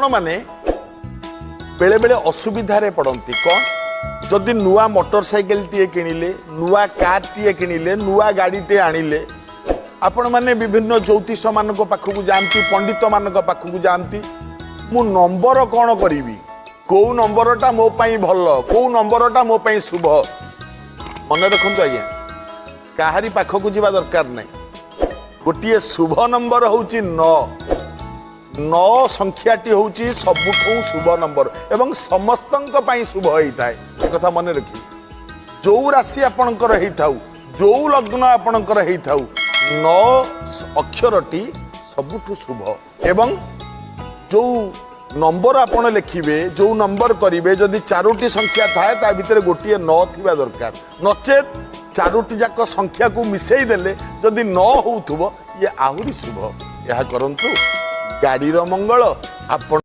ଆପଣମାନେ ବେଳେବେଳେ ଅସୁବିଧାରେ ପଡ଼ନ୍ତି। କ'ଣ ଯଦି ନୂଆ ମୋଟର ସାଇକେଲଟିଏ କିଣିଲେ, ନୂଆ କାର୍ଟିଏ କିଣିଲେ, ନୂଆ ଗାଡ଼ିଟିଏ ଆଣିଲେ, ଆପଣମାନେ ବିଭିନ୍ନ ଜ୍ୟୋତିଷମାନଙ୍କ ପାଖକୁ ଯାଆନ୍ତି, ପଣ୍ଡିତମାନଙ୍କ ପାଖକୁ ଯାଆନ୍ତି, ମୁଁ ନମ୍ବର କ'ଣ କରିବି, କେଉଁ ନମ୍ବରଟା ମୋ ପାଇଁ ଭଲ, କେଉଁ ନମ୍ବରଟା ମୋ ପାଇଁ ଶୁଭ? ମନେ ରଖନ୍ତୁ ଆଜ୍ଞା, କାହାରି ପାଖକୁ ଯିବା ଦରକାର ନାହିଁ। ଗୋଟିଏ ଶୁଭ ନମ୍ବର ହେଉଛି 9। 9 ସଂଖ୍ୟାଟି ହେଉଛି ସବୁଠୁ ଶୁଭ ନମ୍ବର ଏବଂ ସମସ୍ତଙ୍କ ପାଇଁ ଶୁଭ ହେଇଥାଏ। ଏକଥା ମନେ ରଖିବେ। ଯେଉଁ ରାଶି ଆପଣଙ୍କର ହେଇଥାଉ, ଯେଉଁ ଲଗ୍ନ ଆପଣଙ୍କର ହେଇଥାଉ, 9 ଅକ୍ଷରଟି ସବୁଠୁ ଶୁଭ। ଏବଂ ଯେଉଁ ନମ୍ବର ଆପଣ ଲେଖିବେ, ଯେଉଁ ନମ୍ବର କରିବେ, ଯଦି 4ଟି ସଂଖ୍ୟା ଥାଏ ତା ଭିତରେ ଗୋଟିଏ 9 ଥିବା ଦରକାର। ନଚେତ୍ 4ଟି ଯାକ ସଂଖ୍ୟାକୁ ମିଶେଇ ଦେଲେ ଯଦି 9 ହେଉଥିବ, ଇଏ ଆହୁରି ଶୁଭ। ଏହା କରନ୍ତୁ, ଗାଡ଼ିର ମଙ୍ଗଳ ଆପଣ